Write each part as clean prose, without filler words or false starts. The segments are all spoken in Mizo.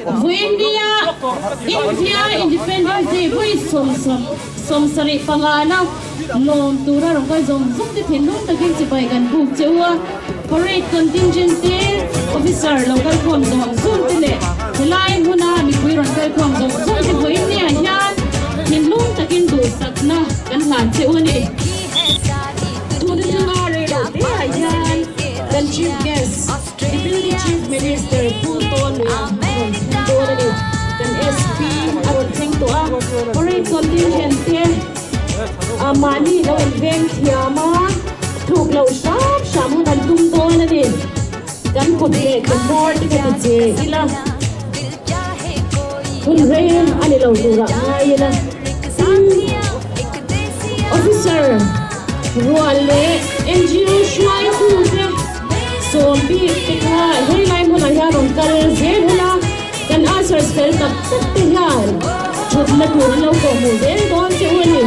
Vawiin nia India Independence Day vawi 75 na lawm tura rawn kal zawng zawng te thinlung takin chibai kan buk che u a. Parade contingent te, officer lo kal khawm zawng zawng te leh helai hmuna mipui rawn kal khawm zawng zawng te vawiin nia hian thinlung takin duhsakna kan hlan che u a ni. Tun atanga rei loh te ah hian kan Chief Guest, Deputy Chief Minister Pu Tawnluia a rawn thleng dawn a ni. Kan SP a rawn thleng tawh a, parade contingent te mahni lo inveng thiam a, tluk loh hram hram hun an tum dawn a ni. Kan kut leh ke hmawr te kha ti che ila, hun rei a ni lo turah ngai ila. Tin, Officer rual leh NGO hruaitu te sawm bik te kha helai hmunah hian rawn kal zel hula kan answers fel tak tak te hian thutna tur an lo kawhhmuh zel dawn che u a ni.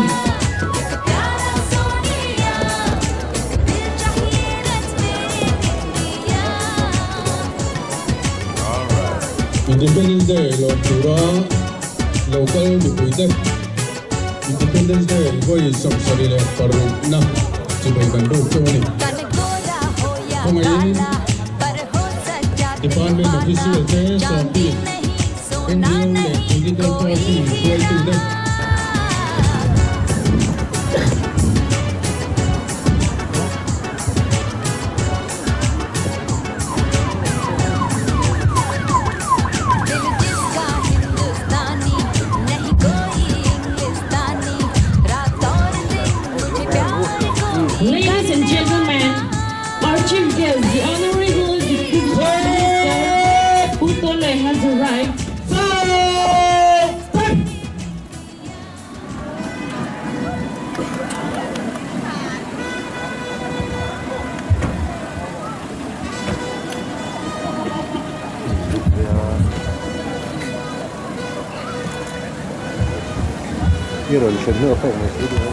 Independence Day lawm tura local mipuite Independence Day vawi 76 na chibai kan buk chu a ni. Khawngaihin Department Official te sawmtin NGO leh Political Party hruaitute. Ladies and gentlemen, our chief guest, the Honorable Deputy Chief Minister Pu Tole has arrived. I rawn thlen hnu a pawh mai thei duh a,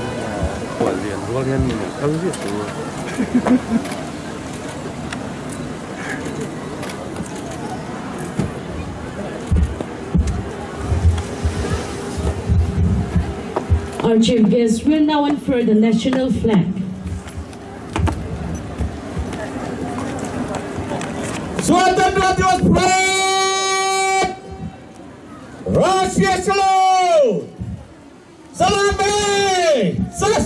khual lian rual hian min rawn kal viau tur. Our chief guest will now unfurl the national flag. Swatantra Divas Parade! Rashtriya Salute! Salami! Sas!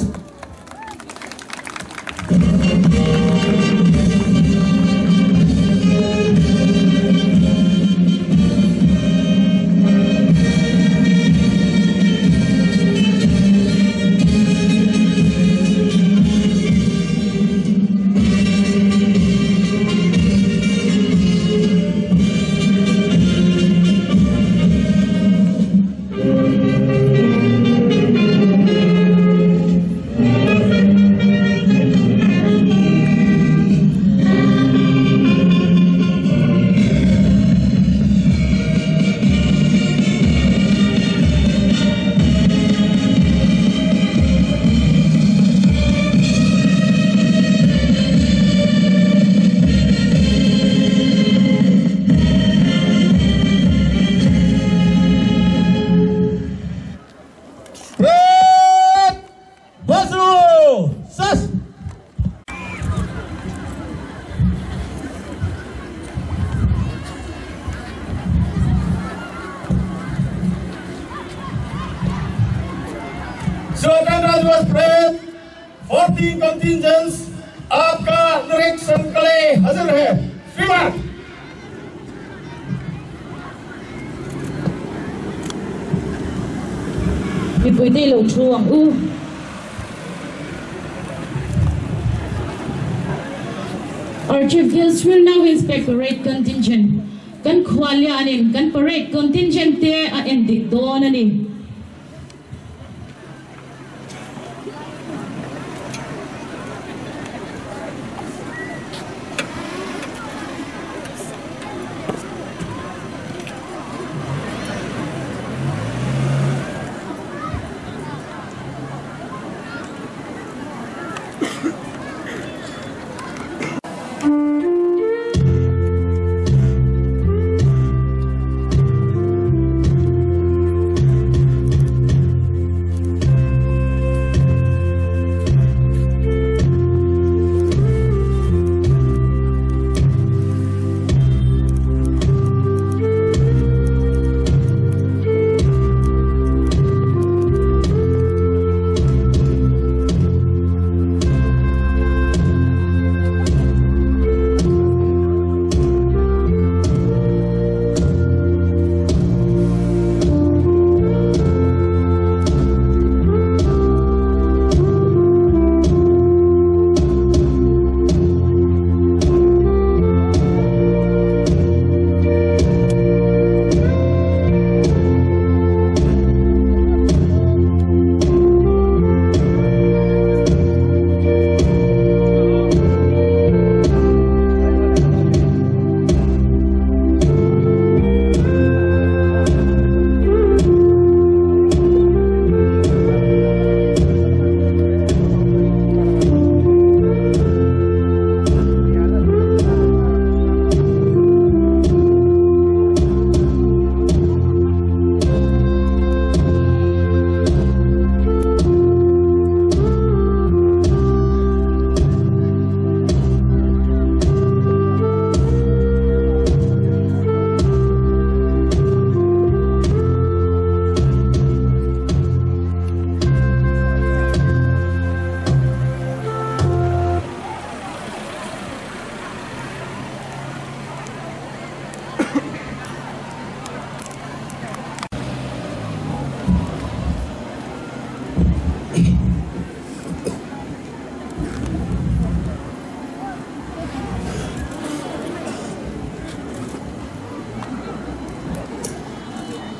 Parade! Bazu! Sas! Swatantra Divas Parade 14 contingents आपका निरीक्षण के लिए हाजिर है। श्रीमान Mipui te lo thu ang u. Our chief guest will now inspect parade contingent. Kan khwalia anin kan parade contingent te a endik dawn ani.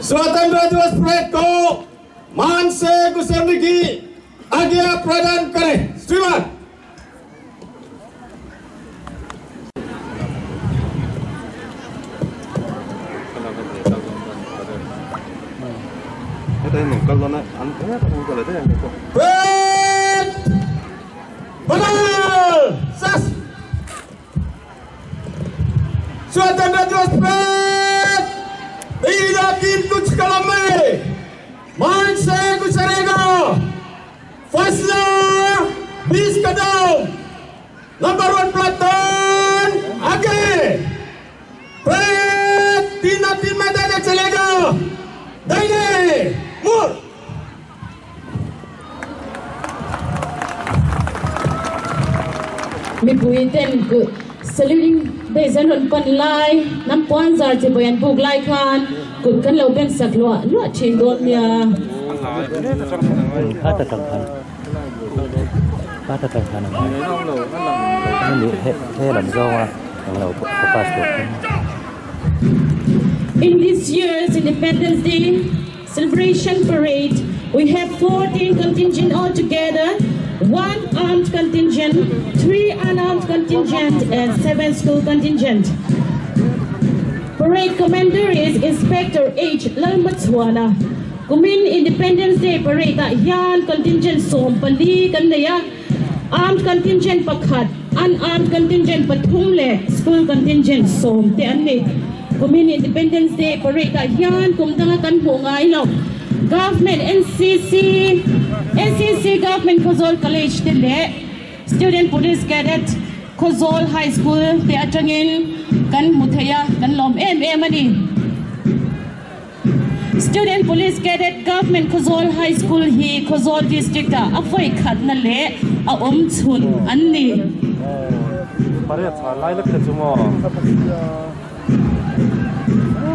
स्वतंत्रता दिवस परेड को मान से गुजरने की आज्ञा प्रदान करें। श्रीमान स्वतंत्रता दिवस परेड तीन कुछ कलम में मान से गुजरेगा। फैसला 20 कदम, नंबर 1 प्लाटून आगे, परेड 3 में दाहिने चलेगा, दाहिने मुड़। Saluting bezan ron pan lai nam pon zar che boyan buk lai khan kut kan lo ben sak lo lo chin don nia kha ta tang khan kha ta tang khan ni he lam zawa ang lo focus to. In this year's Independence Day celebration parade, we have 14 contingent altogether. 1 armed contingent, 3 unarmed contingent, and 7 school contingent. Parade commander is Inspector H. Lalmatswana. Kumin Independence Day parade a hian contingent som pali kan neia, armed contingent pakhat, unarmed contingent pathum le school contingent som te an ni. Kumin Independence Day parade a hian kumdanga kan hmu ngai lo. Government NCC Government Khawzawl College te le Student Police Cadet Khawzawl High School te atangin kan muthaya kan lom em em ani. Student Police Cadet Government Khawzawl High School hi Khawzawl District a afoi khat na le a om chhun anni.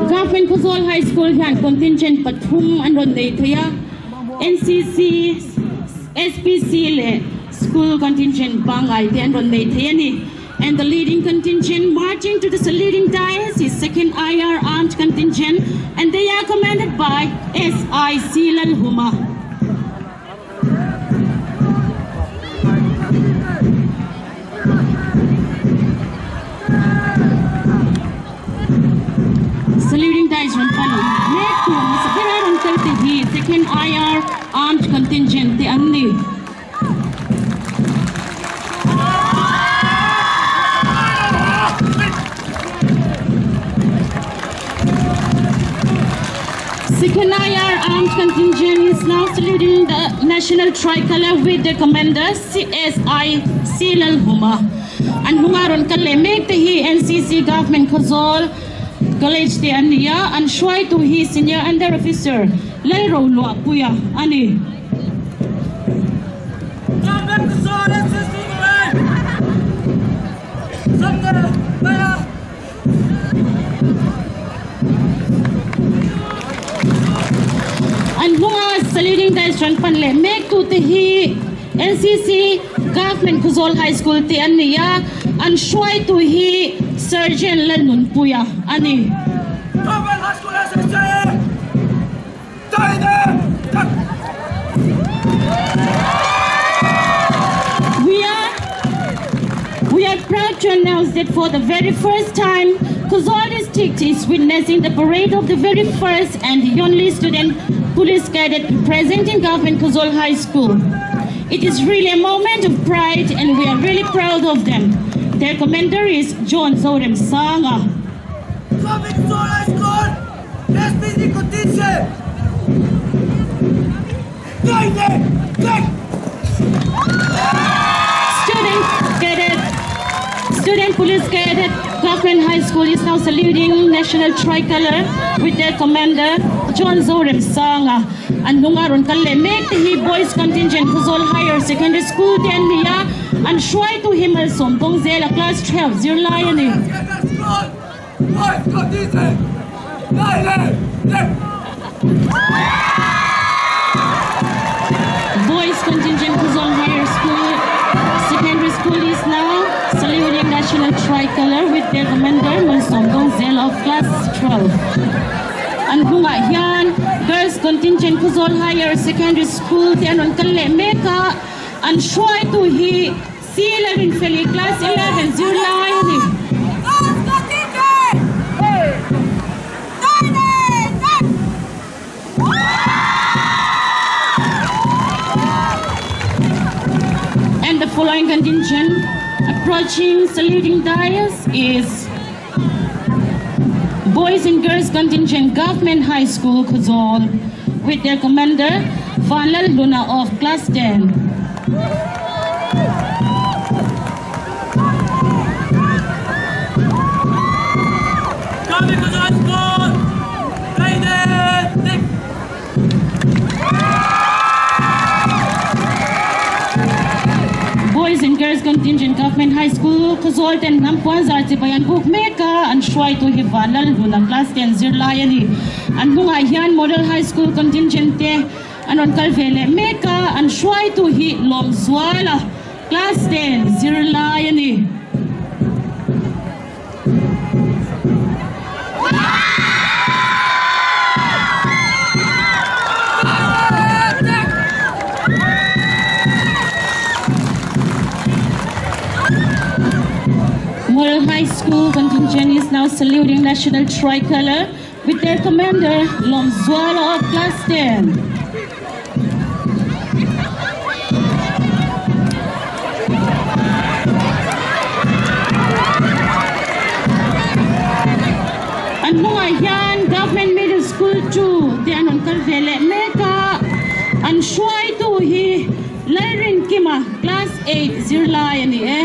Government Khawzawl High School hian contingent pathum an ron nei theia, NCC, SPC le school contingent bangai te an ron nei theia ni. And the leading contingent marching to the saluting dais is 2nd IR armed contingent, and they are commanded by SIC Lalhuma. Saluting dais ron pani mek tu masabira ron kalte hi 2nd IR armed contingent te anni. Second IR armed contingent is now saluting the national tricolor with the commander CSI Lalhuma. And hungaron kalle mek te hi NCC Government Khawzawl College te ania and shuai to hi senior under officer Lalro Lua Puya ani. And hunga saluting the pan le mek tu te hi NCC Government Khawzawl High School te ania and shuai to hi Sergeant Lalnun Puya ani. Government High School SSC. We are proud to announce that for the very first time, Khawzawl District is witnessing the parade of the very first and the only student police cadet present in Government Khawzawl High School. It is really a moment of pride, and we are really proud of them. Their commander is John Zorem Sanga. Government Khawzawl High School, SPC contingent. Student Police Cadet Government High School is now saluting national tricolor with their commander John Zorem Sanga. And nungaron kalle mek hi boys contingent Khawzawl Higher Secondary School te ania and shuai to himal som dongzela class 12 zirlai ani. Boys contingent. Boys contingent Khawzawl Higher School Secondary School is now saluting national tricolor with their commander Malsom Dongzel of class 12. An hnungah hian Girls Contingent Khawzawl Higher Secondary School te an rawn kal leh mek a, an hruaitu hi C Lalrinfeli Class 11 zirlai a ni. And the following contingent approaching saluting dais is Boys and Girls Contingent Government High School Khawzawl with their commander Vanlal Luna of Class 10. Boys and Girls Contingent Government High School Khawzawl ten hnam puan zar chibai an buk mek a, an hruaitu hi Vanlal Hluna Class 10 zirlai a ni. An hnungah hian Model High School Contingent te an rawn kal ve leh mek a, an hruaitu hi Lawmzuala Class 10 zirlai a ni. Model High School contingent is now saluting national tricolor with their commander Lawmzuala of Class 10. An hnungah hian Government Middle School 2 te an rawn kal ve leh mek a, an hruaitu hi Lalrinkima Class 8 zirlai a ni e.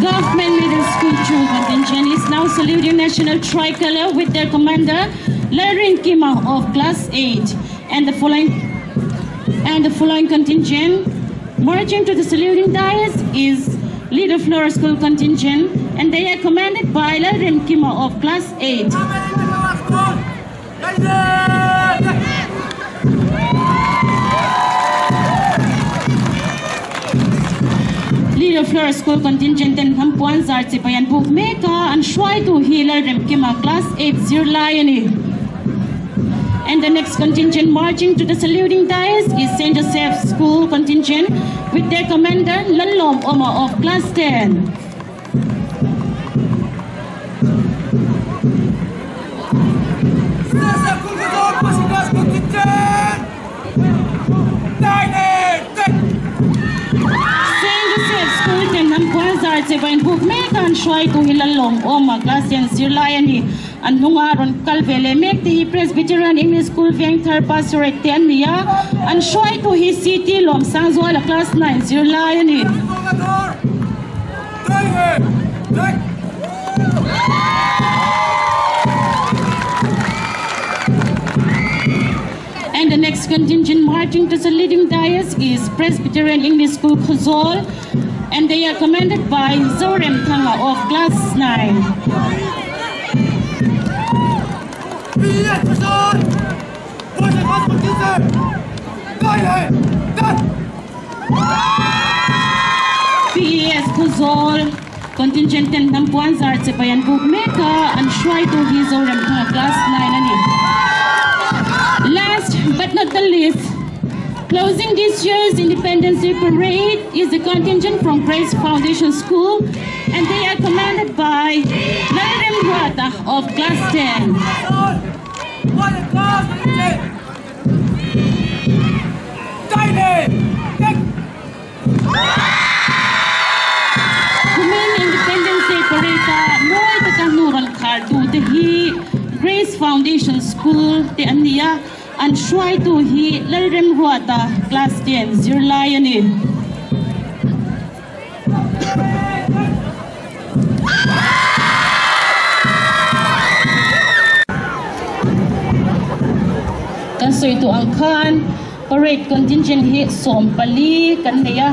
Government Middle School 2 contingent is now saluting national tricolor with their commander Lalrinkima of Class 8 and the following and the following contingent marching to the saluting dais is Leader Flora School contingent, and they are commanded by Lalrinkima of Class 8. Leader Flora School contingent and Hampuan Zar Chipayan Book Meka and Shwaitu hi Lalrinkima Class 8 zirlai a ni. And the next contingent marching to the saluting dais is St. Joseph's School contingent with their commander Lalom Oma of Class 10. St. Joseph's School ten Hampuan Zar Chipayan Book Meka and Shwaitu hi Lalom Oma Class 10 zirlai a ni. An hnunga rawn kal ve leh mek te hi Presbyterian English School Vengthar Pastorate te an ni a, an hruaitu hi CT Lawmsangzuala Class 9 zirlai a ni. And the next contingent marching to the leading dais is Presbyterian English School Khawzawl, and they are commanded by Zorem Thanga of Class 9. PES Khawzawl contingent ten hnam puan zar chibai an buk mek a, an hruaitu hi Zorem Thanga Class 9 a ni. Last but not the least, closing this year's Independence Day Parade is the contingent from Grace Foundation School, and they are commanded by Lalrem Ruata of Class 10. Kumin Independence Day Parade a mawi taka hnu rawn khar tu te hi Grace Foundation School te an ni a, an hruaitu hi Lalrem Ruata Class 10 zirlai a ni. Kan sawi tu ang khan parade contingent hi 20 kan nei a,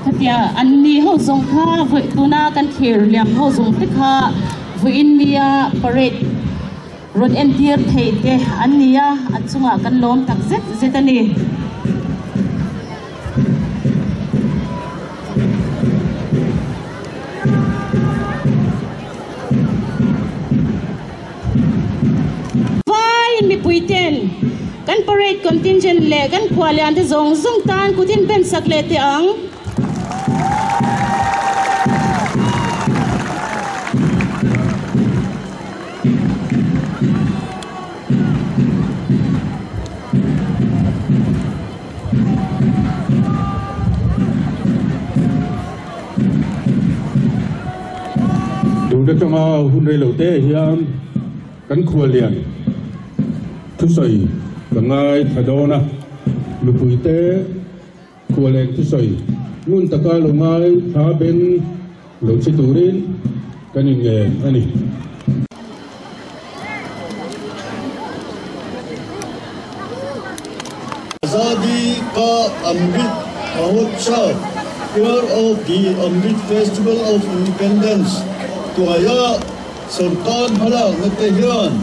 khatia an ni ho zawng kha vawi tuna kan thlir liam ho zawng te kha vawi India parade Rawn entir thei te an ni a, an chungah kan lawm tak zet zet a ni. Vaiin mipui ten kan parade contingent leh kan khualian te zawng zawng tan kut in ben sak leh teh ang. Tun atanga hun rei lo te hian kan khuallian thusawi ka ngai thla dawn a, mipuite khualeng thusawi ngun taka lo ngai thla beng lo che turin kan inngen a ni. Azadi Ka Amrit Mahotsav, Year of the Amrit Festival of Independence, tuaia sorkar hmalakna te hian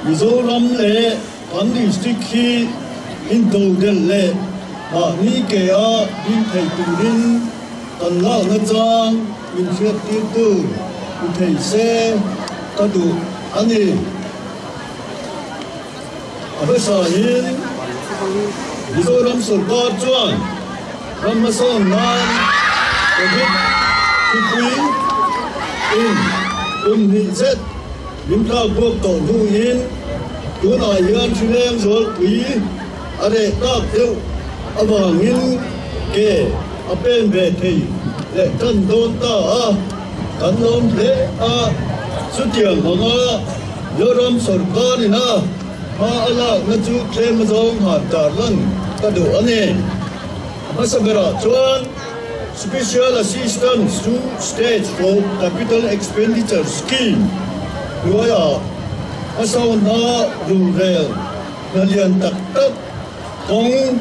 Mizoram leh kan district hi intodelh leh mahni ke a ding thei turin kan lakna chang min hriattirtu ni thei se ka duh a ni. A hmasahin Mizoram sorkar chuan ram hmasawn nan Covid thupui in kum hnih zet min tlak buak tawh hnuin tunah hian hrileng zualpui a reh tak deuh avangin ke a pen ve thei leh tan dawn ta a, kan lawm hle a, chutiang anga Mizoram sorkar ina hma a lakna chu tlem azawng han tarlan ka duh a ni. A hmasa berah chuan Special Assistance to States for Capital Expenditure Scheme hnuaiah hmasawnna rurel hna lian tak tak kawng,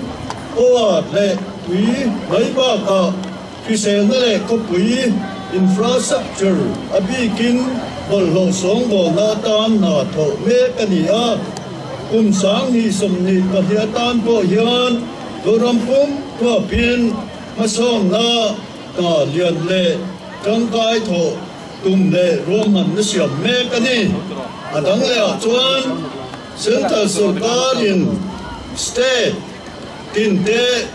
power leh tui mai bakah hriselna leh khawpui infrastructure a bikin bawlhhlawh sawngbawlna atan hna thawh mek a ni a. Kum 2022 atan pawh hian Zoram pum huapin hmasawnna hna lian leh tangkai thawh tum leh ruahmanna siam mek a ni. A dang lehah chuan Central sorkarin state tinte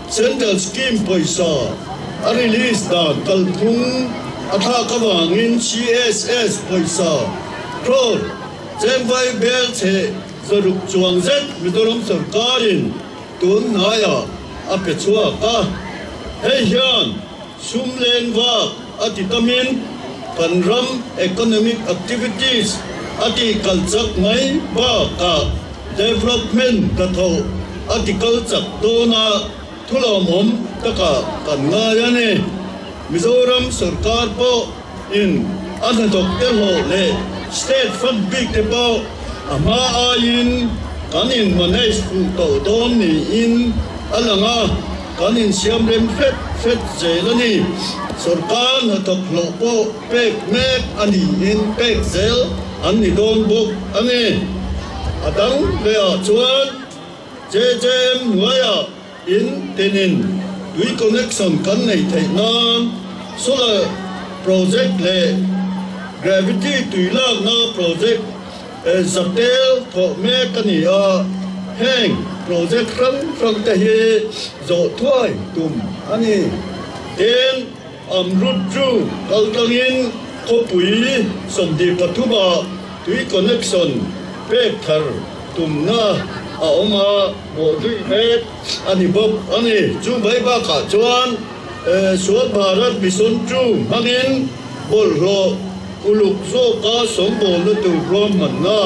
Central scheme pawisa a release dan kalphung a thlak avangin CSS pawisa crore chengvai bel chhe zaruk chuang zet Mizoram sorkarin tun hnaiah a pe chhuak a. Hei hian sum leng vak a ti tamin kan ram economic activities a ti kal chak mai bakah development hnathawh a ti kal chak dawn a, thulawmawm takah kan ngai a ni. Mizoram sorkar pawh in a hnathawk te hlawh leh state fund bik te pawh a hma aiin kan in manage fuh tawh dawn niin a lang a, kan insiam rem hret hret zel a ni. Sorkar hnathawk hlawh pawh pek mek a niin pek zel an ni dawn bawk a ni. A dang veah chuan JJM hnuaiah in tinin tui connection kan neih theih nan solar project leh gravity tui lakna project zatel thawh mek a ni a, heng project hrang hrang te hi zawh thuai tum a ni. Tin, Amrut chu kal tlangin khawpui 23 ah tui connection pek thar tumna a awm a, bawhzui mek a ni bawk a ni. Chu mai bakah chuan Swachh Bharat Mission chu hmangin bawlhhlawh uluk zawka sawmbawlna tur ruahmanna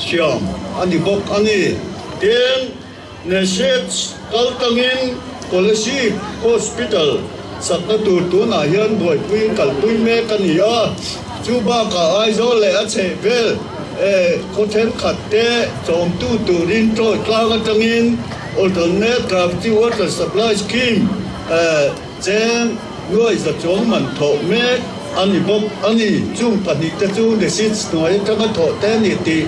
siam a ni bawk a ni. Tin, Neshets kal tlangin Kolasib Hospital sakna tur tunah hian buaipui kalpui mek a ni a, chu bakah Aizawl leh a chhehvel khaw thenkhat te chawmtu turin Troy tlang atangin Alternate Gravity Water Supply Scheme cheng nuai za chuang man thawh mek a ni bawk a ni. Chung pahnihte chu NESIDS hnuai atanga thawh te a ni tih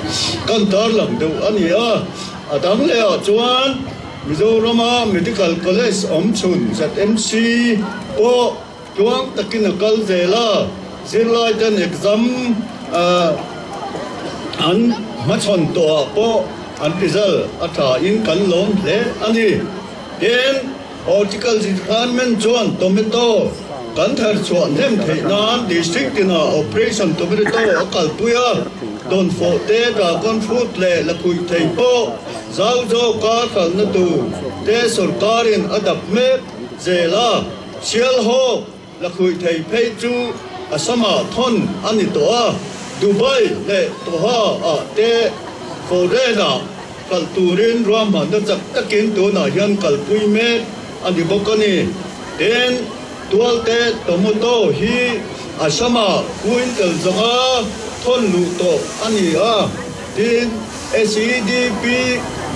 kan tarlang deuh a ni a. A dang lehah chuan Mizorama Medical College awm chhun ZMC pawh tluang takin a kal zel a, zirlaiten exam an hmachhawn tawhah pawh an result a thain kan lawm hle a ni. Tin, Horticulture Department chuan tomato kan thar chhuah hnem theih nan District tinah Operation Tomato a kalpui a, dawnfawh te, dragon fruit leh lakhuih thei pawh zau zawka hralhna tur te sawrkarin a dap mek zel a, Sialhawk lakhuih thei phei chu Assam-ah thawn a ni tawh a, Dubai leh Doha-ah te foreign-ah Kalh turin ruahmanna chak takin tunah hian kalpui mek a ni bawk a ni. Tin, tualte tomato hi Assam-ah quintal zanga thawn luh tawh a ni a. Tin, SEDP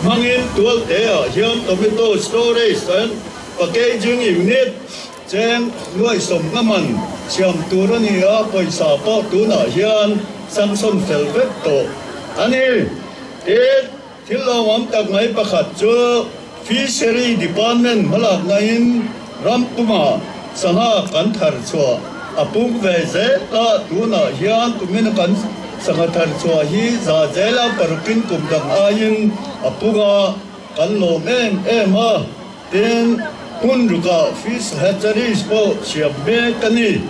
hmangin tualte-ah hian tomato storage and packaging unit cheng nuaihsawm nga man siam tur a ni a, pawisa pawh tunah hian sanction fel vek tawh a ni. Tin, thil lawmawm tak mai pakhat chu Fishery Department hmalaknain ram pumah sangha kan thar chhuah a pung ve zel a, tunah hian kumina kan sangha thar chhuah hi za zela parukin kum dang aiin a pung a, kan lawm em em a. Tin, hmun rukah fish hatcheries pawh siam mek a ni.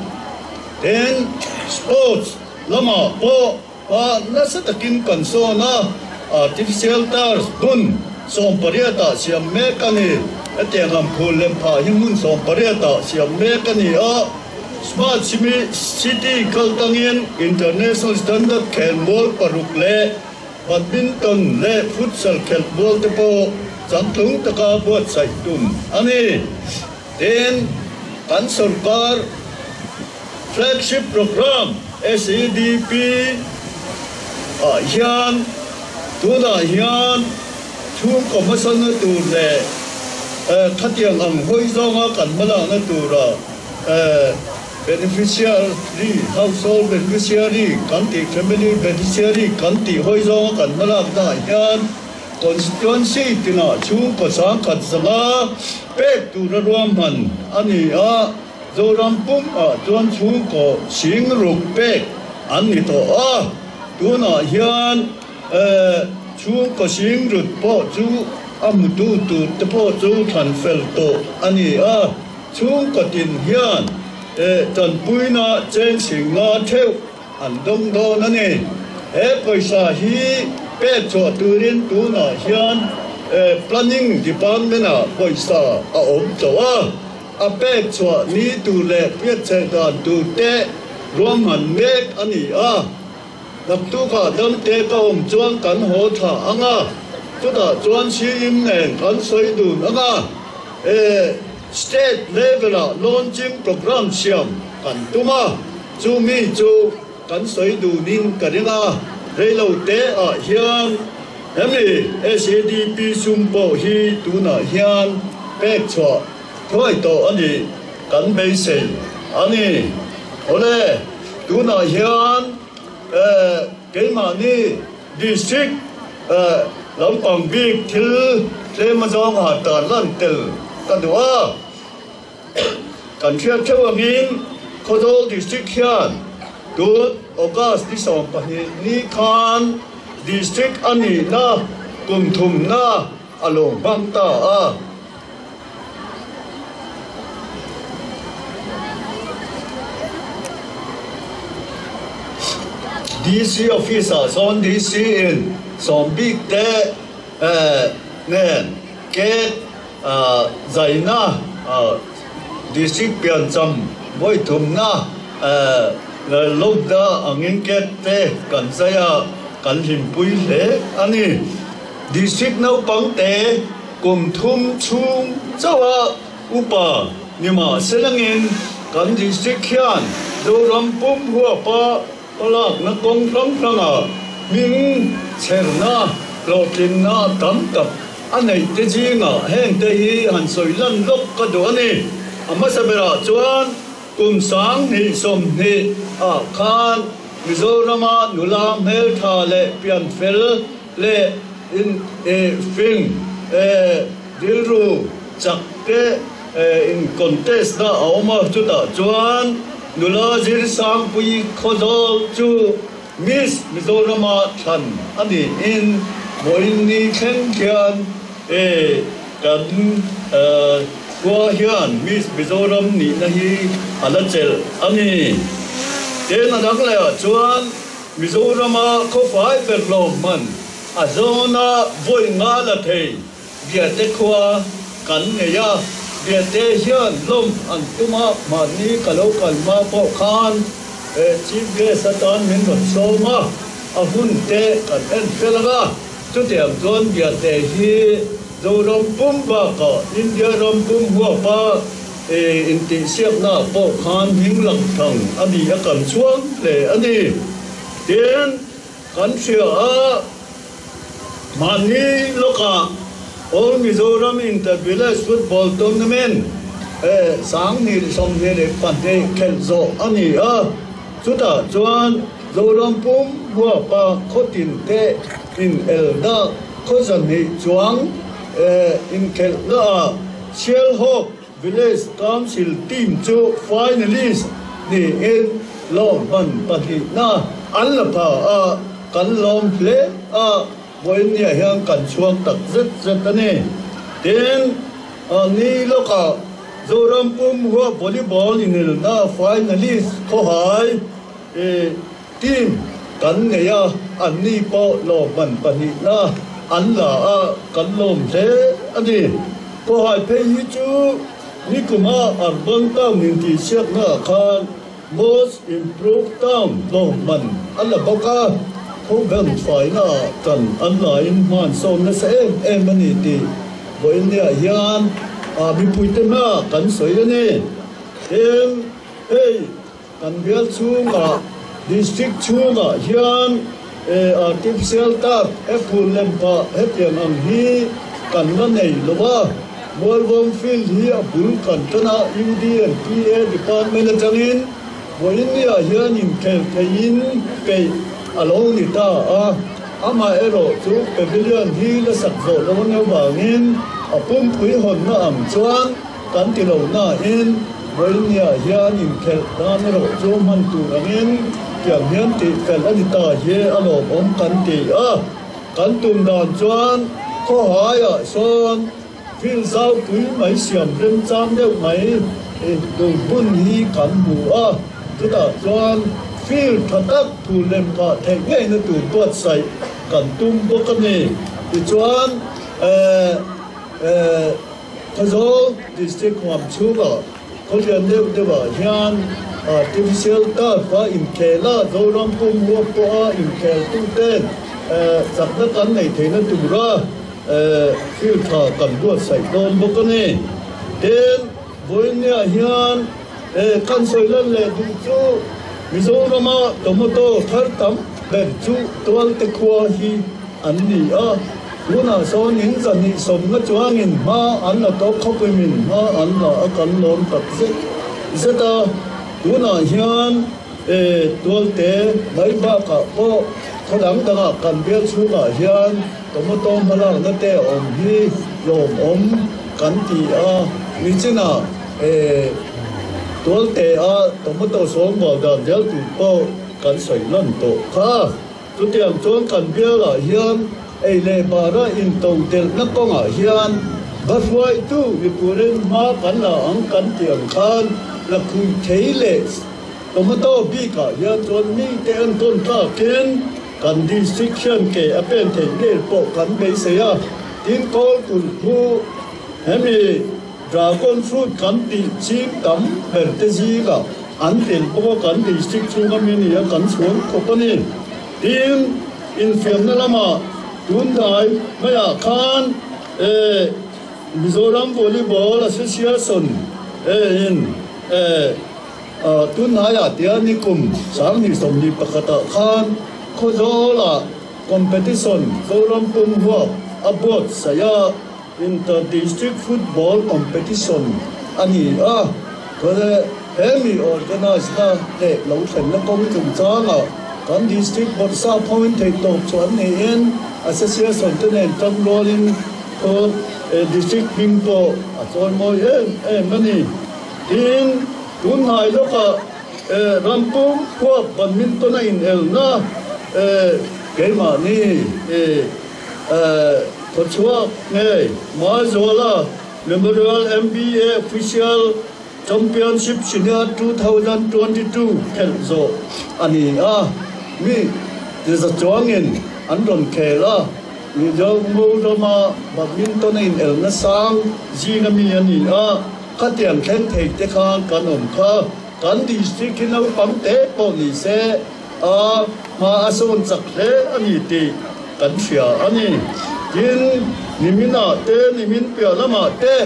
Tin, sports lamah pawh A nasa takin kan sawn a, artificial turf hmun sawmpariatah siam mek a ni. Hetiang ang phul lem phah hi hmun sawmpariatah siam mek a ni a, Smart City kal tangin international standard khelmual paruk leh badminton leh futsal khelhmual te pawh changtlung taka buatsaih tum a ni. Tin, kan sorkar Flagship Programme, SEDP, ah hian tunah hian chhungkaw hmasawnna tur leh khatiang ang hawi zawnga kan hmalakna tura beneficiary, household beneficiary kan tih, family beneficiary kan tih hawi zawnga kan hmalakna ah hian constituency tinah chhungkaw sangkhat zanga pek tura ruahman a ni a. Zoram pum ah chuan chhungkaw sing ruk pek an ni tawh a, tunah hian chhungkaw sing rut pawh chu a hmutu tur te pawh chu thlan fel tawh a ni a, chhungkaw tin hian tanpuina cheng sing nga theuh an dawng dawn a ni. He pawisa hi pek chhuah turin tunah hian Planning Department ah pawisa a awm tawh a. A pek chhuah ni tur leh piatcheh dan tur te ruahman mek a ni a. Naktukah damte ka awm chuan kan haw thla ang a, chutah chuan CM nen kan sawi dun ang a, e State level-ah launching programme siam kan tum a, chumi chu kan sawi dunin ka ring a, reilo te ah hian hemi SADP sum pawh hi tunah hian pek chhuah thuai tawh a nih kan beisei a ni. Awle, tunah hian keimahni district lampang bik thil tlem azawng ah tarlan tel ka duh a. Kan hriat theuh angin Khawzawl District hian tun August ni 12 ni khan District a nihna kum thumna a lo hmang ta a. DC Office ah sawn DC in sawm bik te nen cake Zaina District piancham vawi thumna lawmna angin cake te kan zai a, kan hlimpui hle a ni. District naupang te kum thum chhung chauh a upa ni mah se langin kan District hian Zoram pum huapa Hmalakna kawng hrang hrangah hming chherna hlawhtlinna tam tak a neih te zingah hengte hi han sawi lan lawk ka duh a ni. A hmasa berah chuan Kum 2020 ah khan Mizorama nula hmeltha leh pianfel leh in fing rilru chak te in contest na a awm a, chutah chuan nula Zirsangpuii Khawzawl chu Miss Mizorama thlan a niin vawiin ni thleng hian kan khua hian Miss Mizoram nihna hi a la chelh a ni. Tin a dang lehah chuan Mizorama khawfai ber lawmman a zawna vawi nga la thei Biate khua kan nei a, Biate hian lawm an tum a, mahni ka lo kal hma pawh khan Chief Guest atan min rawn sawm a, a hun te kan en fel ang a, chutiang chuan Biate hi Zoram pum bakah India ram pum huapa intihsiakna pawh khan hming lang thang a ni a kan chhuang hle a ni. Tin, kan hria a. Mahni lawkah All Mizoram Inter Village Football Tournament 2024 khelh zawh a ni a, chutah chuan Zoram pum huapa khawtin te inelna khaw 200 chuang inkhelhnaah Sialhawk Village Council team chu finalist niin lawmman pahnihna an la pha a, kan lawm hle a, vawiinniah hian kan chhuak tak zet zet a ni. Tin, ni lawkah Zoram pum huap volleyball inelna finalist khawhai team kan nei a, anni pawh lawmman pahnihna an la a, kan lawm hle a ni. Khawhai phei hi chu nikuma Urban Town intihsiakna ah khan Most Improved Town lawmman a la bawk a, khawvel faina ah kan an laiin hman sawm nasa em em a ni tih vawiinniah hian mipuite hma kan sawi a ni. Tin, hei Kan bial chhungah, District chhungah hian artificial turf he phul lem pah hetiang ang hi kan la nei lo va. Mualvawm field hi a bul kan tan a, UD and PA department atangin vawiinniah hian inkhel theihin peih a lo ni ta a. Amaherawh chu pavilion hi la sak zawh lo ania vangin a pumpui hawnna ang chuan Kan ti lo nain vawiinniah hian inkhelh dan erawh chu hman tur angin tiang hian tih fel a ni ta hi a lawmawm kan ti a. Kan tum dan chuan khawhaiah sawn field zaupui mai siam remchang deuh mai tur hmun hi kan hmu a, chutah chuan field tha tak phul lem phah theih ngeina tur buatsaih kan tum bawk a ni. Tichuan eh. Khawzawl District huam chhungah khawlian deuh deuhah hian artificial turf a inkhel a, Zoram pum huap pawha inkhel tuten chakna kan neih theihna tura field tha kan buatsaih dawn bawk a ni. Tin, vawiinniah hian kan sawi lan leh duh chu Mizorama tomato thar tam ber chu Tualte khua hi an ni a. Tunah sawn in 120 chuangin hma an la tawk khawpin min hma an la a kan lawm tak zet zet a. Tunah hian e Tualte mai bakah pawh khaw dang dangah kan bial chhungah hian tomato hmalakna te a awm hi lawmawm kan ti a. Nichinah e Tualte a tomato sawngbawl dan zel tur pawh kan sawi lan tawh kha. Chutiang chuan kan bialah hian ei leh bara intodelhna kawngah hian va hruaitu ni turin hma kan la ang kan tih ang khan la khuih thei leh tomato bikah hian chuan mite an tawn tlakin kan district hian ke a pen theih ngei pawh kan beisei a. Tin, Kawlkulh khu hemi dragon fruit kan tih ching tam ber te zingah An tel bawk a, kan district chhunga mi nia kan chhuang khawp a ni. Tin, infiamna lamah tundai maiah khan Mizoram Volleyball Association in tunhnaiah tia nikum 2021 ah khan Khawzawlah competition Zoram pum huap a buatsaih a. Inter District Football Competition a ni a, chuan He mi organize na leh lo thlenna kawng chungchangah kan District Bawrhsap hoin theihtawp chu an niin Association te nen tang rualin khaw District hming pawh a chawimawi em em a ni. Tin, tunhnai lawkah rampum khuap badminton a inelna keimahni khawchhuak ngei Maizuala Memorial MBA Official Championship Senior 2022 khelh zawh a ni a, mi za chuangin an rawn khel a, Mizoram-a badminton a inelna sang zinga mi a ni a, khatiang thleng thei te khan kan awm kha, kan district hi naupang te pawh ni se a hma a sawn chak hle a ni tih kan hria a ni. Tin, niminah te, nimin piah lamah te,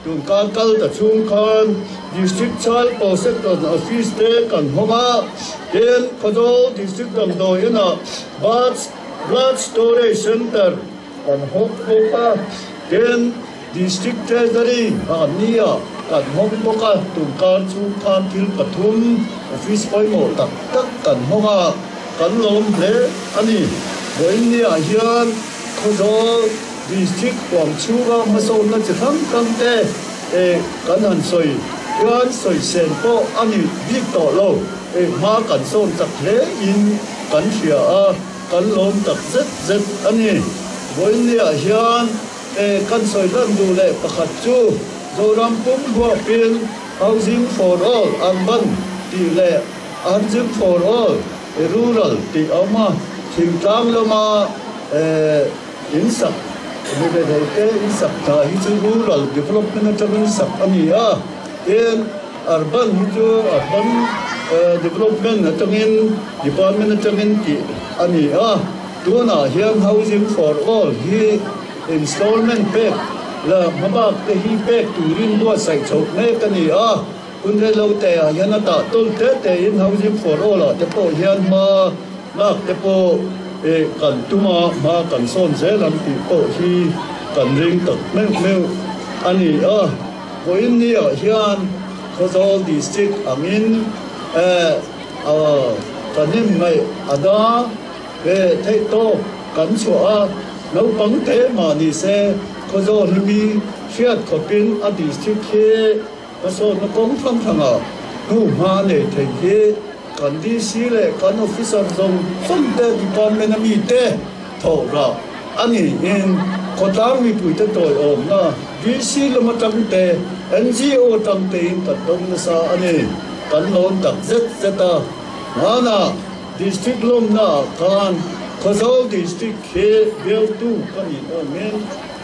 Tun kar kal ta chhung khan District Child Protection Office te kan hawng a, tin Khawzawl District damdawi inah Birth Blood Storage Centre kan hawng bawk a, tin District Treasury Hania kan hawng bawk a. Tun kar chhung khan thil pathum office pawimawh tak tak kan hawng a, kan lawm hle a ni. Vawiinniah hian Khawzawl District huam chhunga hmasawnna chi hrang hrang te kan han sawi hian sawi sen pawh a ni bik tawh lo. Hma kan sawn chak hle in kan hria a, kan lawm tak zet zet a ni. Vawiinniah hian kan sawi hlan duh leh pakhat chu Zoram pum huapin Housing for All Urban tih leh Housing for All Rural tih a awm a, thingtlang lama In sak mi ve deuh te in sak hna hi chu rural development atangin sak a ni a, tin urban hi chu urban development atangin department atangin tih a ni a, tunah hian housing for all hi installment pek la hmabak te hi pek turin buatsaih chhoh mek a ni a, hun reilo te ah hian a tah tawl te te in housing for all ah te pawh hian hma lak te pawh kan tum a, hma kan sawn zel ang tih pawh hi kan ring tak meuh meuh a ni a. Vawiin niah hian Khawzawl District angin kan hnem ngaih a da ve theih tawk kan chhuah a, naupang te mah ni se Khawzawl hi mi hriat khawpin a district hi hmasawnna kawng hrang hrangah hnu hma nei thei hi kan DC leh kan officer zawng zawng te department a mi te thawh rah a niin khawtlang mipuite tawiawmna DC lam atang te NGO atang tein kan dawng nasa a ni. Kan lawm tak zet zet a, hmanah district lawmna ah khan Khawzawl district hi bialtu ka nih awmin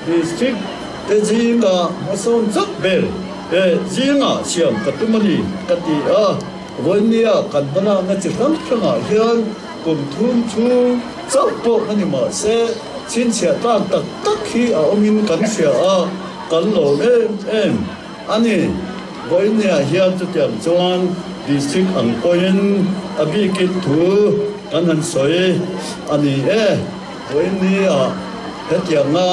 district te zinga hmasawn chauh ber zingah siam ka tum a ni ka ti a. Vawinia kan hmalakna chi hrang hrangah hian kum thum chhung chauh pawh a ni mahse chhinchhiah tlak tak tak hi a awmin kan hria a, kan lawm em em a ni. Vawinia hian chutiang chuan district ang pawhin a bikin thu kan han sawi a ni e. Vawinia hetianga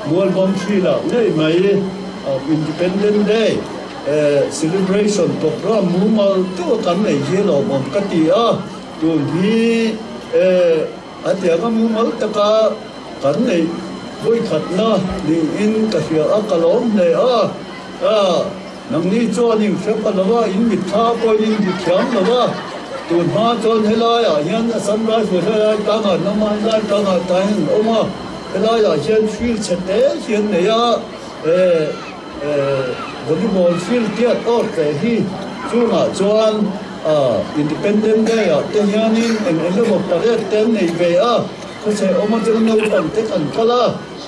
Mualbawm thila ngei mai Independent Day Celebration program mumal deuh a kan nei hi lawmawm ka ti a, tun hi a tianga mumal taka kan neih vawikhatna niin ka hria a, ka lawm hle a. Nangni chuan in hre pha lo a, in mitthla pawhin in bu thiam lo a, tun hma chuan helaiah hian Assam Rifle helai tlangah hnam a, helai tlangah tah hian an awm a, helaiah hian field chhe te hi an nei a. Volleyball field tiat awr teh hi chungah chuan Independent Day ah te hianin eng eng emaw parade te an nei ve a, khawchhe awm atanga naupang te kan kal a,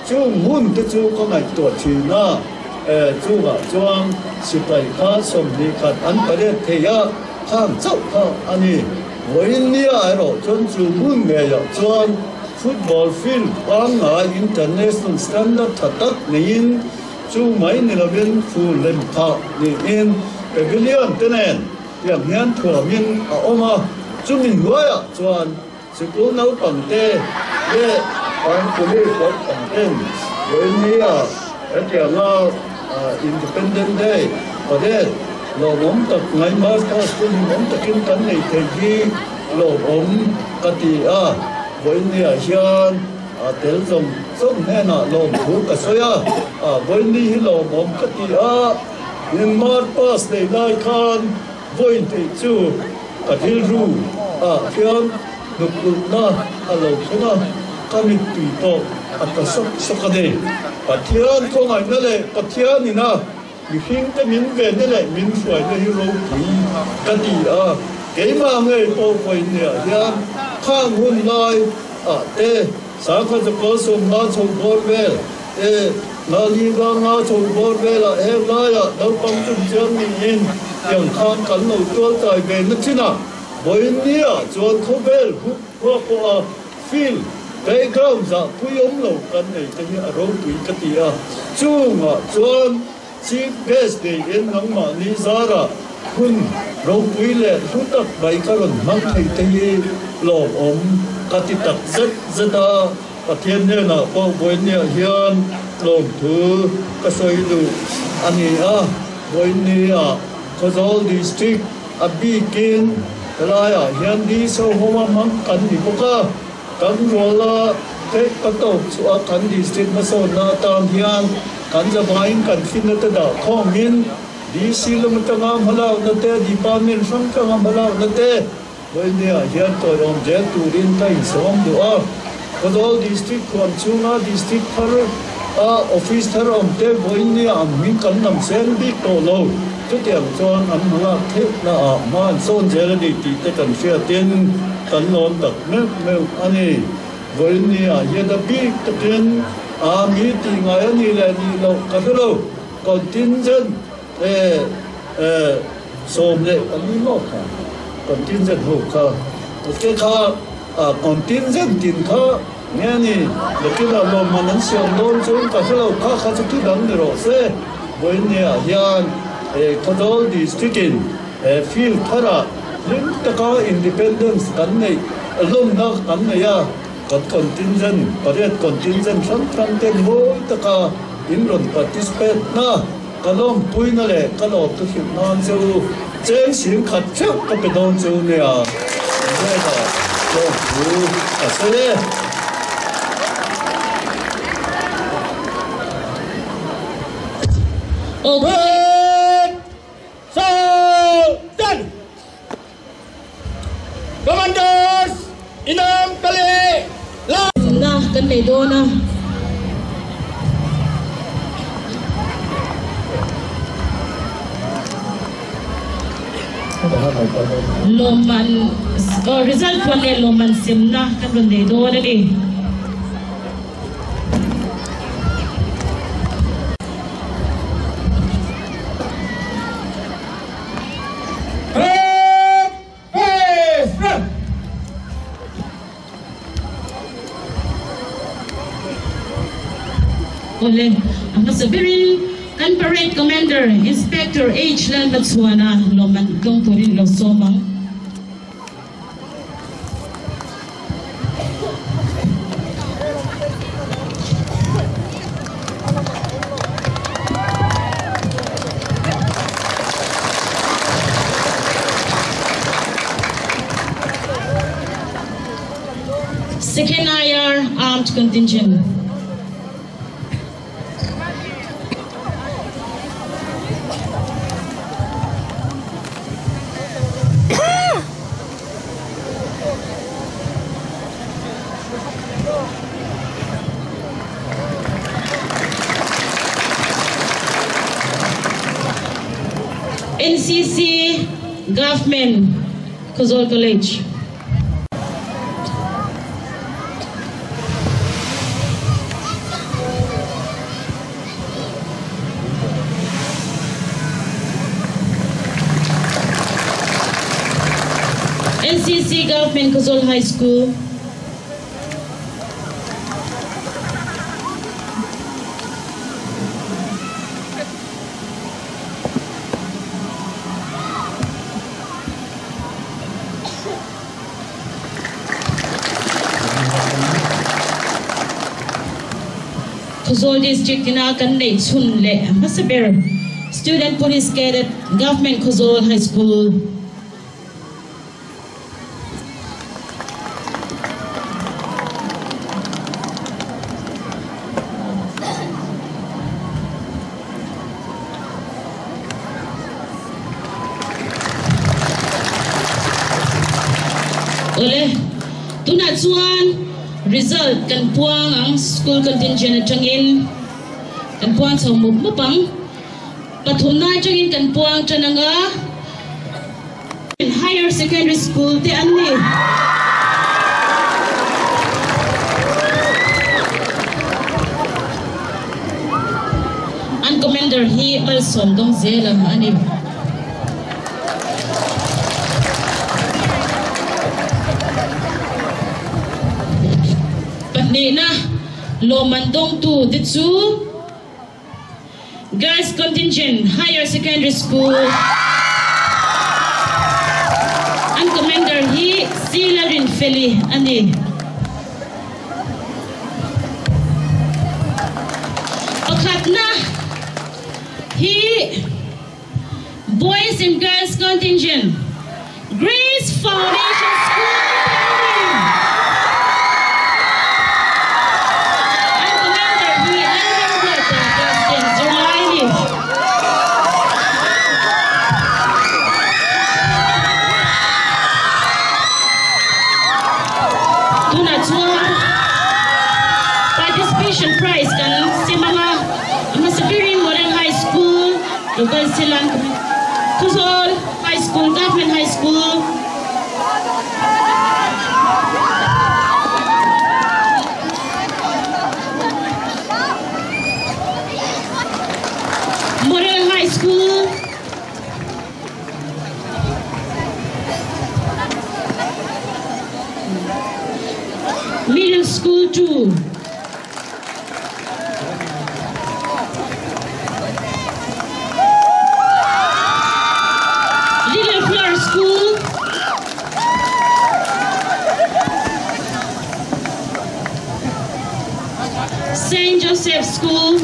chung hmun te chu ka ngaihtuah thin a, chungah chuan sipai kha 21 an parade thei a, khang chauh kha a ni. Vawiin nia erawh chuan chu hmun ngeiah chuan football field pangngai international standard tha tak neiin chu mai ni lovin fur lem phah niin pavilion te nen tiang hian thuamin a awm a, chumi hnuaiah chuan sikul naupang te leh an police naupang ten vawiin nia hetianga Independent Day parade. Lawmawm tak ngai March past hun hlimawm takin kan nei thei hi lawmawm ka ti a, vawiinniah hian a tel zawng zawng hnenah lawmthu ka sawi a, a vawiinni hi lawmawm ka ti a, in March past nei lai khan vawiin theih chu ka rilru ah hian hnukkulhna a lo thleng a, ka mittui pawh a tla sawk sawk a ni. Pathian khawngaihna leh Pathianin a Mihringte min venna leh min hruaina hi ropui ka ti a, keimah ngei pawh vawiinniah hian khang hun lai ah te sangkhat zakua sawmnga chho bawr vel te, nga li nga nga chho bawr velah heng laiah naupang chungchiang niin tiang khan kan lo tual tai ve na thin a, vawiinniah chuan khawvel hup huak pawh a Field, playground zah pui awm lo kan nei te hi a ropui ka ti a, chungah chuan Chief Guest neiin nangmahni zarah hun ropui leh hlu tak mai ka rawn hmang thei te hi lawmawm ka ti tak zet zet a, Pathian hnenah pawh vawiinniah hian lawmthu ka sawi duh a ni a, vawiinniah Khawzawl District A bikin helaiah hian ni sohoma hmang kan ni bawk a, kan ruala theih ka tawp chhuah a kan district hmasawnna atan hian kan zavaiin kan finna te dah khawmin DC lam atanga hmalakna te, department hrang hranga hmalakna te vawinia hian tawiawm zel turin ka insawm duh a. Khawzawl district khuam chhunga district thar a office thar awm te vawinia an hming kan lam seng bik tawh lo. Chutiang chuan an hmalak theihna ah hma an sawn zel a ni tih te kan hriatin kan lawm tak meuh meuh a ni. Vawinia hian a bik takin a mi tih ngai a nih leh nih loh ka hre lo. Contingent 14 maw kha contingent ho kha te kha contingent tin kha nge ni nakinah lawmman an siam dawn chuan ka hre lo kha kha chu thu dang ni rawh se vawiinniah hian Khawzawl district in field tharah hlim taka independence kan neih lawmna kan nei a kan contingent pariat contingent hrang hrang ten mawi taka in rawn participate na. Ka lawmpuina leh ka lawmtu hrilh nan che u, cheng sing khat theuh ka pe dawn che u nia, Zela lawmtu ka sawi e. Na kan nei dawn a. Lawmman result puan leh lawmman semna kan rawn nei dawn a ni. Awle, a hmasa berin kan Parade Commander Inspector H Lalhmachhuana lawmman tlawng turin lo sawm ang. Second IR Armed Contingent. NCC Government Khawzawl College. NCC Government Khawzawl High School. Khawzawl District ina kan neih chhun leh hmasa ber. Student Police Cadet, Government Khawzawl High School. Awle, tunah chuan result kan puang ang school contingent atangin kan puang chho mup mup ang. Pathumna atangin kan puang tan anga Higher Secondary School te an ni. An Commander hi Malsawm Dawngzela a ni. Pahnihna lawmman dawngtu te chu. Girls Contingent Higher Secondary School an Commander hi C Lalrinfeli a ni. Pakhatna hi Boys and Girls Contingent Grace Foundation School Building an Commander hi Lalremruata Class 10 zirlai a ni. Tunah chuan Participation Prize kan sem anga a hmasa berin Model High School Local Silang Khawzawl High School, Government High School, Model High School, Middle School 2. Little Flower School, Saint Joseph School,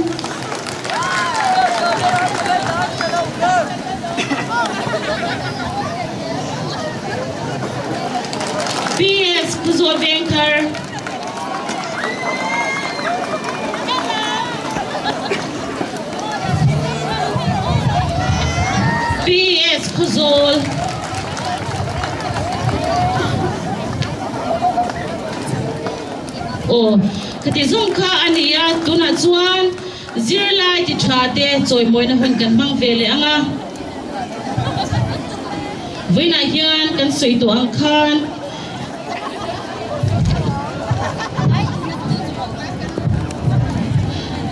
PS Khawzawl Vengthar, PS Khawzawl, Aw, khati zawng kha a ni a, tunah chuan zirlai ti tha te chawimawina hun kan hmang ve leh ang a. Vawiinah hian kan sawi tawh ang khan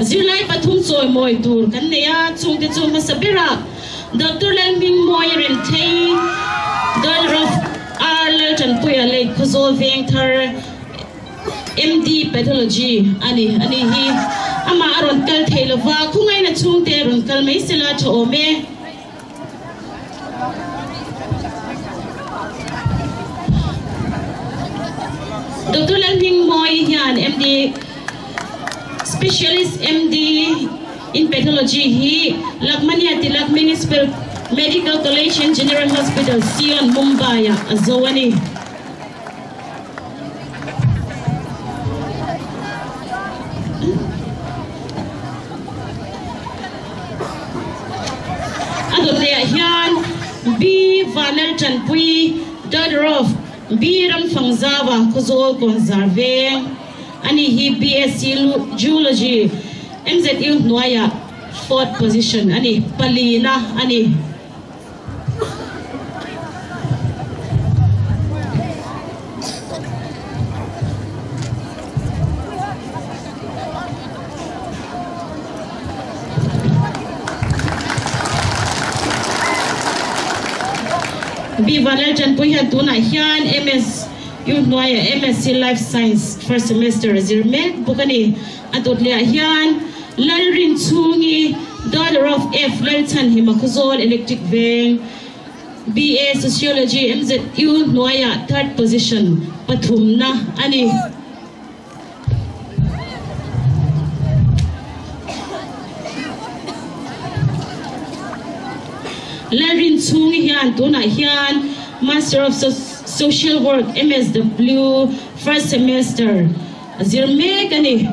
zirlai pathum chawimawi tur kan nei a, chungte chu hmasa berah Doctor Lalhmingmawia Remthei, Daughter of R Laltanpuia leh Khawzawl Vengthar, MD Pathology a ni a ni hi. Amah a rawn kal thei lova, khawngaihna chhungte a rawn kal mai sela tha awm e. Doctor Lalhmingmawii hian MD Specialist MD in Pathology hi Lakmania Tilak Municipal Medical College and General Hospital, Sion, Mumbai-ah a zo a ni. A dawtleiah hian B Vanal Tanpui, Daughter of B Ramfangzawa Khawzawl Kawnzar Veng a ni hi BSc Geology MZU hnuaiah fourth position a ni, palina a ni. B Vanlal Tanpui hian tunah hian MS U hnuaiah MSc Life Science first semester a zir mek bawk a ni. A dawt lehah hian Lalrinchhungi, daughter of F Lalchhanhima Khawzawl Electric Veng, BA Sociology MZU hnuaiah third position pathumna a ni. Lalrinchhungi hian tunah hian Master of Social Work, MSW, first semester a zir mek a ni.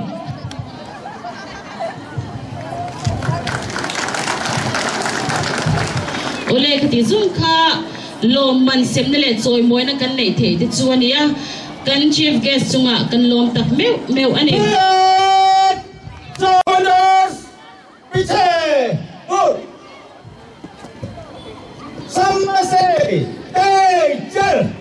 Awle ka tih zum kha lawmman semna leh chawimawina kan neih theih te chu a ni a, kan Chief Guest chungah kan lawm tak meuh meuh a ni. Piche Pur Samase Teacher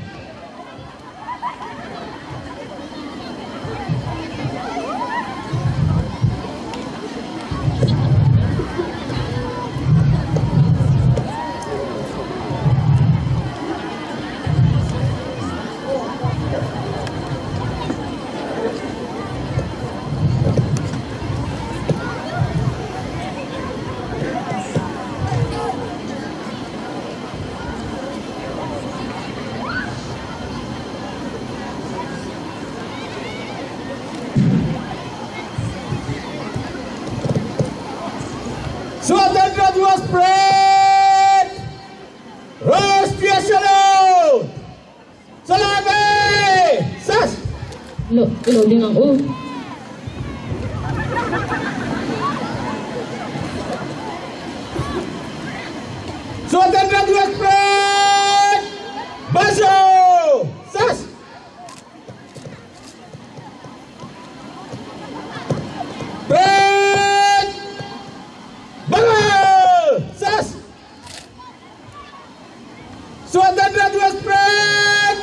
Swatantra Divas Parade! Rashtriya Salute! Salame! Sas! Lo, lo ding ang u. Swatantra Divas Parade! Bajo! Sas! Parade! Bangal! Sas! Swatantra Divas Parade!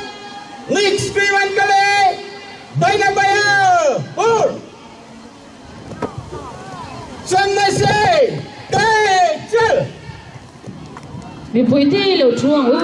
Next Kriwan Kale! Baina Baya! Pur! Samnase! Teacher! Mipuite lo thu ang u.